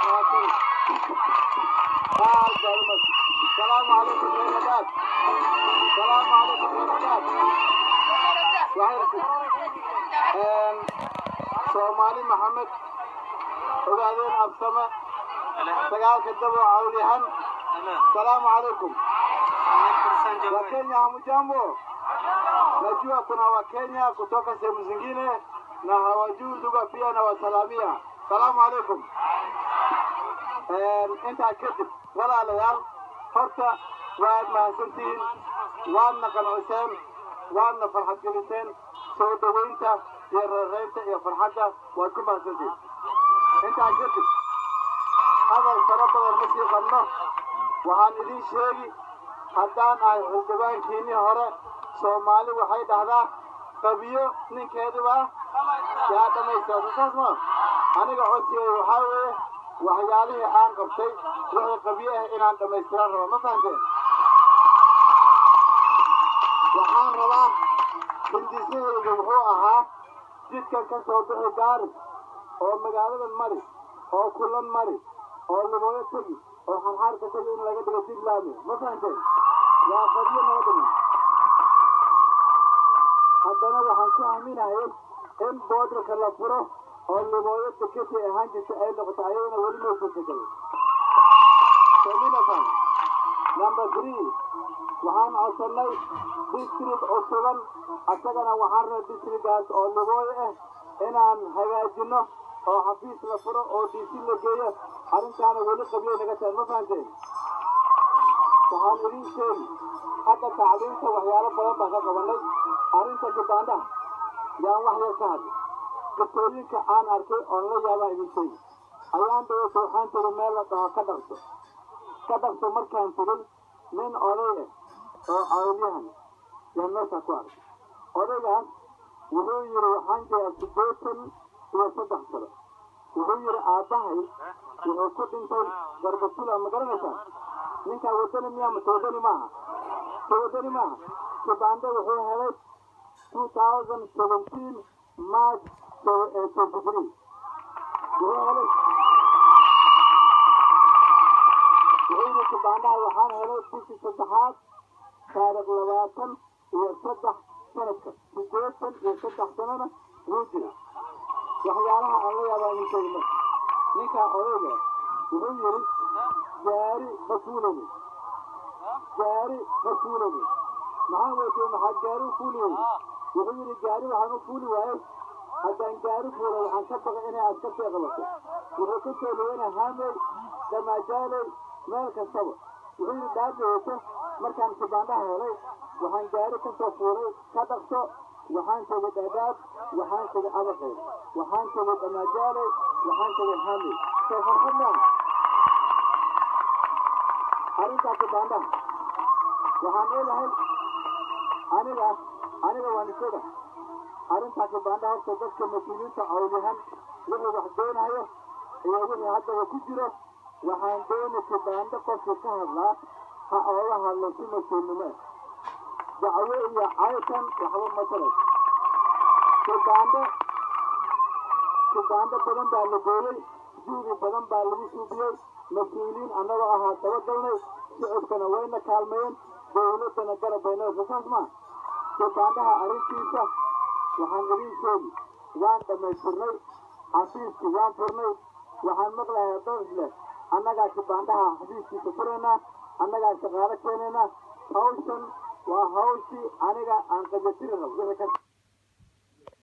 Aad baad u mahadsan. Salaamu calaykum, reer Dadaab. Salaamu calaykum, reer Dadaab. Waxay Soomaali Maxamed, Ogaadeen, Absame, sagaalka dabo, cawlyahan, salaamu calaykum. Wakenya hamujambo? Najua kuna Wakenya kutoka sehemu zingine na hawajui lugha pia, na wasalamia. Salaamu calaykum. Intaa kadib, walaalayaal, horta waad mahadsantihiin, waadna qanciseen, waadna farxad geliseen. Soo dhoweynta iyo reereynta iyo farxadda waad ku mahadsantihiin. Intaa kadib, hadal fara badan ma sii qabno. Waxaan idiin sheegi, haddaan ahay xildhibaankiinnii hore, Soomaali waxay dhahdaa, "Qabiyo ninkeediba yaa dhammaystiraa." Saas ma aniga codsigay waxaa weeye, waxyaalihii aan qabtay wixii qabyo ah inaan dhammaystiraan raba. Ma fahanteen? Waxaan rabaa, hindisahayga wuxuu ahaa jidkan ka soo bixi Gaaris oo magaaladan mari oo Kulan mari oo Lugooyo tegi oo Xarxaarka tegi in laga dhigo jid laami. Ma fahanteen? Waa qabyo naga dhiman. Haddana waxaan ku aaminahay in borderka la furo oo Lugooyo dekadii ahaan jirta ay noqoto. Ayadana weli may suurtagelin. Sominafan. Number three, waxaan codsanay district cusuban. Asagana waxaan rabnay districtgaas oo Lugooyo ah inaan hagaajino oo xafiis la furo oo DC la geeyo. Arrintaana weli qabyay naga tahay. Ma fahanteen? Waxaan idiin sheegi, xagga tacliinta waxyaalo badan baan ka qabanay. Arrinta kibaandhaha yaan wax yar ka hadlay. Qisooyinka aan arkay oon la yaabaan idin sheegi. Ayaan dhaweyta waxaan tegay meel la dhaho Ka Dhaqso. Ka Dhaqso markaan tegey, nin oday ah oo cawlyahan yaan meeshaa ku arkay. Odaygaas wuxuu yidhi, "Waxaan jiraa 83 sano." Wuxuu yidhi, "Aabbahay wuxuu ku dhintay Garbatula." Ma garanaysaa? Ninkaa wadani miyaa mase wadani maaha? Se wadani maaha? Kibaande wuxuu helay 2017 March 23 wuxuu helay. Wuxuu yidhi, "Kibaandhaha waxaan helay bishii saddexaad, taariikh 23 sanadka." 83 sanona wuu jira. Waxyaalaha aan la yaabaa idin sheegi marka, ninkaa odayga wuxuu yidhi, "Gaari ma fuulaynin, gaari ma fuulaynin." Maxaan weydiiyey, "Maxaad gaari u fuuli weyday?" Wuxuu yidhi, "Gaari waxaan u fuuli waayey, haddaan gaari fuulay waxaan ka baqay inay askartay qabato." Wuxuu ka tooliyeyna Haamey, Damaajaaley, meel kastaba. Wuxuu yidhi, "Dhaadhaweyto markaan kibaandhaha helay, waxaan gaari ka soo fuulay Ka Dhaqso, waxaan tegay Dhadhaab, waxaan tegay Abaqeyl, waxaan tegay Damaajaaley, waxaan tegay Haamey." Soo farxad maaha arrintaa kibaandhaha? Waxaan ogahay aniga waan isaga arrintaa kibaandhaha. Horta dadka mas-uuliyiinta cawlyahan wixii wax doonayo iyo wixii haddaba ku jiro, waxaan dooni kibaandho qofkii ka hadlaa ha ooga hadlo si mas-uulnimo ah. Dacwo iyo caytan waxba ma taray. Kibaandho badan baa la gooyey, juhdi badan baa lagu suubiyey. Mas-uuliyiin annagoo ahaa dabagalnay, shicibkana wayna kaalmeeyeen, dowladdana garab bayna. Saas maa? Kibaandhaha arrintiisa waxaan idiin sheegi, waan dhammaystirnay, xafiiskii waan furnay. Waxaan maqlayaa dad leh, "Annagaa kibaandhaha xafiiskiisa furaynaa, annagaa shaqaalo keenaynaa." Hawshan waa hawshii aniga aan qabyatiri rabo wixii ka